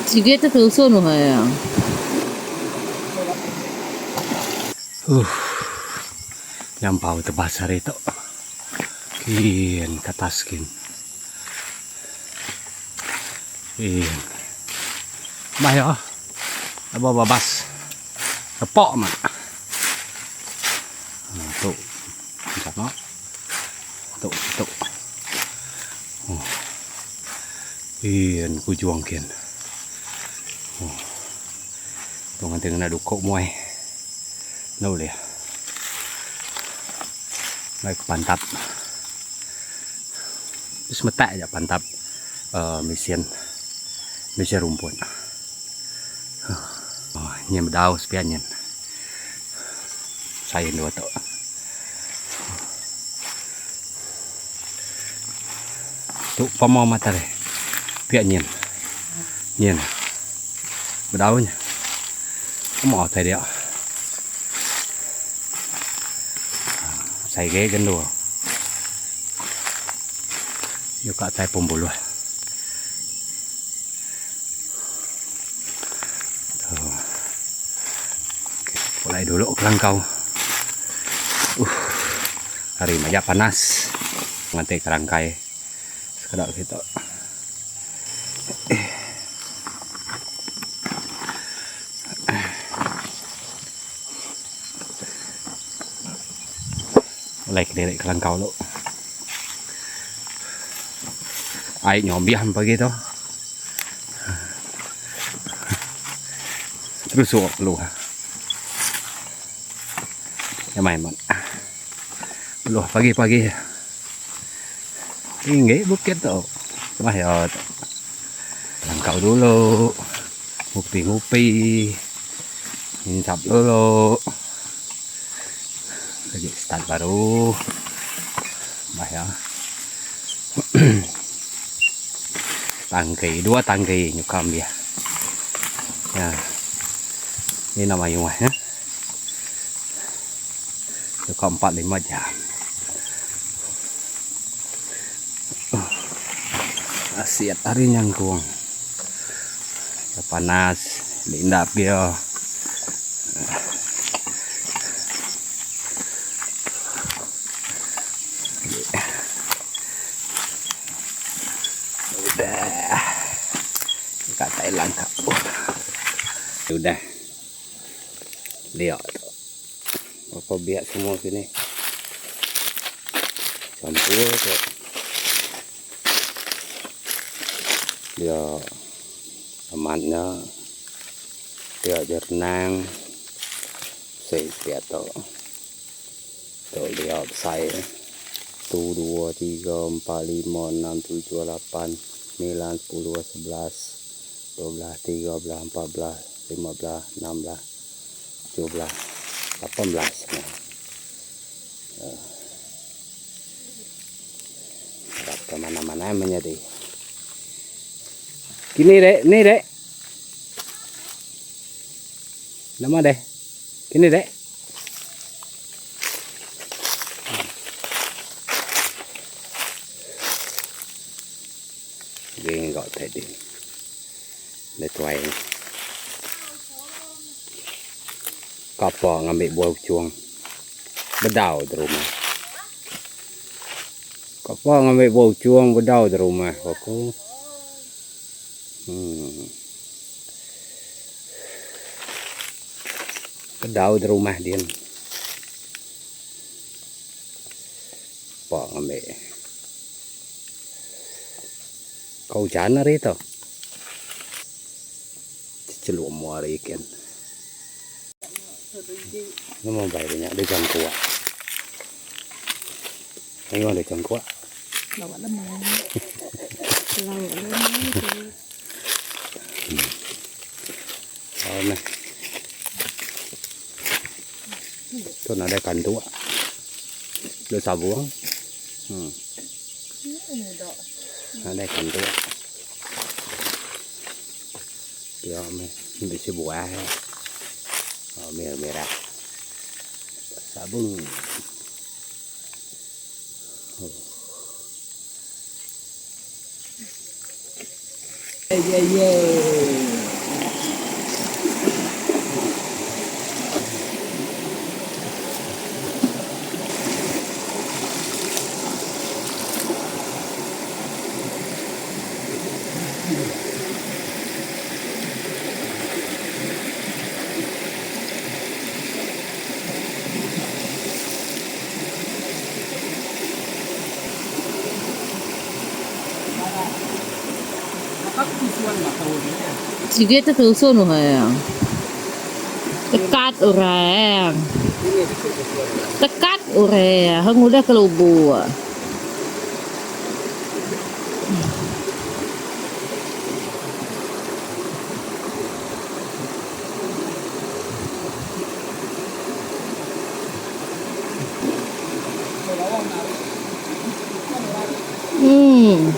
Sigi te tusun uhai. Huh. Nyampau tebas hari tu. Kin ke atas kin. Kin. Bah yo. Aba babas. Repok mak. Ha, tu. Sama. Tu tu. Oh. Kin kujuang kin. Oh. Tu nganti ngena dukuk muai. Enda ulih. Mai ke pantap. Semetak aja pantap uh, mesin mesin rumput. Oh, nyin bedau sepiak nyin. Sain dua tu. Tu pama mata deh. Piak nyin. Nyin. Bedau nya. Pama utai dia. Sai ge gendu. Nyuka tai pembuluh. Tu. Pulai dulu ke langkau. Hari majak panas. Nganti kerangkai sekeda kitu. Pulai kediri ke langkau tu. Ai nyobih pagi tu. Terus suak peluh. Nyamai amat. Peluh pagi-pagi. Tinggi bukit tu. Mah ya tu. Langkau dulu. Ngupi-ngupi. Nginsap dulu. Lagi start baru. Bah ya. Tangki, dua tangki nyukam dia. Ya. Ni nama mayuh ya. Nyukam 4 5 jam. Asyik hari nyangkung. Panas, lindap dia. Udah. Kat Thailand kak. Udah. Liak tu. Berapa biak semua sini. Campur tu. Dia amatnya dia jerenang. Sei biak tu. Tu dia besai. 1 2 3 4 5 6 7 8 9 10 11 12 13 14 15 16 17 18 nah. Harap ke mana-mana menjadi. Kini dek, ni dek. Nama deh. Kini dek. Geng gak tadi. Dia tuai. Kapa ngambil buah ucuang. Bedau di rumah. Kapa ngambil buah ucuang bedau di rumah aku. Bedau di rumah din. Pa ngambil. Kau hujan hari tu. Celum mua hari ikan. Nama baik dia dia jangkuak. Tengok dia jangkuak. Lawak lemah. Lawak lemah. Oh, nah. Tu nak ada kantuk. Dia sabung. Ada kantuk. Dia meh bisi buah. Oh, merah-merah. Sabung. Oh. ye ye. Sigi tu tusun orang. Tekat orang. Tekat orang. Hang udah kelubu. Hmm.